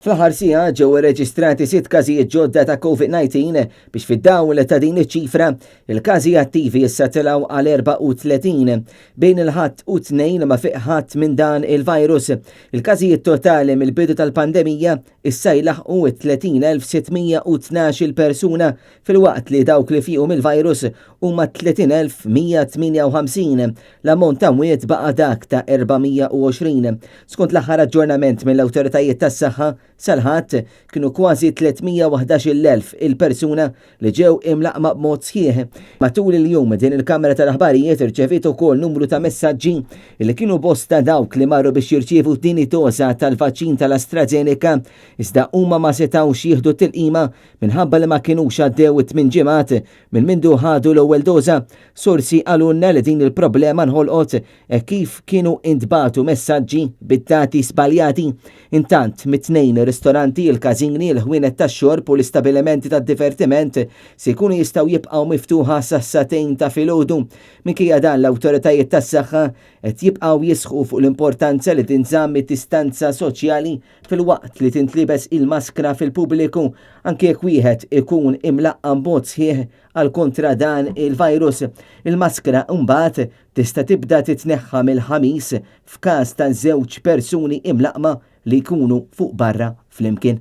Fl-aħħar siegħa ġew irreġistrati sitt każijiet ġodda ta' Covid-19 biex fid-dawl ta' din iċ-ċifra, il-każi attivi issa telgħu għal 34. Bejn il-Ħadd u t-Tnejn ma fiq ħadd minn dan il-virus. Il-każijiet totali mill-bidu tal-pandemija issa jlaħħqu t-30,612 il persuna filwaqt li dawk li fiequ mill-virus huma 30,158. L-ammont ta' mwiet baqa' dak ta' 420. Skont l-aħħar aġġornament mill-awtoritajiet tas-saħħa, sal-Ħadd kienu kważi 311,000 il-persuna li ġew imlaqqma b'mod sħiħ. Matul il-jum din il-kamra tal-aħbarijiet irċeviet ukoll numru ta' messaġġi li kienu bosta dawk li marru biex jirċievu t-tieni doża tal-vaċċin tal-AstraZeneca iżda huma ma setgħux jieħdu t-tilqima Minħabba li ma kinux għaddew it-tmien ġimgħat minn mindu ħadu l-ewwel doża, sorsi qalulna li din il-problema nħolqot hekk kif kienu intbagħtu messaġġi bid-dati żbaljati. Intant, mit-Tnejn ir-ristoranti, il-każini, il-ħwienet tax-xorb u l-istabilimenti tad-divertiment se jkunu jistgħu jibqgħu miftuħa sas-sagħtejn ta' filgħodu. Minkejja dan l-awtoritajiet tas-saħħa qed jibqgħu jisħqu fuq l-importanza li tinżamm id-distanza soċjali filwaqt li tintlibes il-maskra fil-pubbliku anke jekk wieħed ikun imlaqqam b'mod sħiħ għal kontra dan il-virus. Il-maskra mbagħad tista' tibda titneħħa mill-Ħamis f'każ ta' żewġ persuni imlaqqma li jkunu fuq barra flimkien.